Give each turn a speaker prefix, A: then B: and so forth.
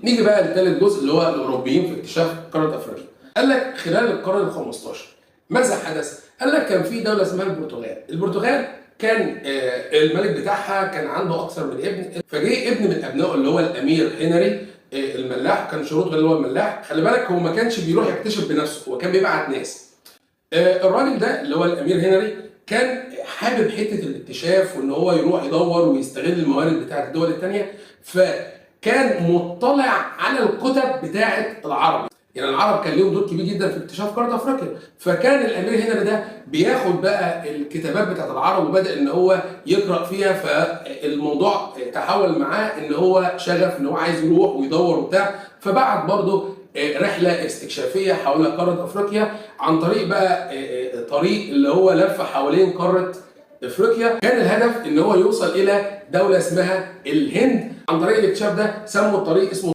A: نيجي بقى لثالث جزء اللي هو الاوروبيين في اكتشاف قارة افريقيا. قال لك خلال القرن ال 15 ماذا حدث؟ قال لك كان في دولة اسمها البرتغال. البرتغال كان الملك بتاعها كان عنده اكثر من ابن، فجه ابن من ابنائه اللي هو الامير هنري الملاح، كان شروطه اللي هو الملاح. خلي بالك هو ما كانش بيروح يكتشف بنفسه، هو كان بيبعت ناس. الراجل ده اللي هو الامير هنري كان حابب حتة الاكتشاف وان هو يروح يدور ويستغل الموارد بتاعه الدول الثانية، فكان مطلع على الكتب بتاعه العرب. يعني العرب كان ليهم دور كبير جدا في اكتشاف قارة افريقيا، فكان الامير هنري ده بياخد بقى الكتابات بتاعه العرب وبدا ان هو يقرا فيها، فالموضوع تحول معاه ان هو شغف ان هو عايز يروح ويدور وبتاع، فبعت برضه رحله استكشافيه حول قارة افريقيا عن طريق بقى طريق اللي هو لف حوالين قارة افريقيا. كان الهدف ان هو يوصل الى دولة اسمها الهند. عن طريق الاكتشاف ده سموا الطريق اسمه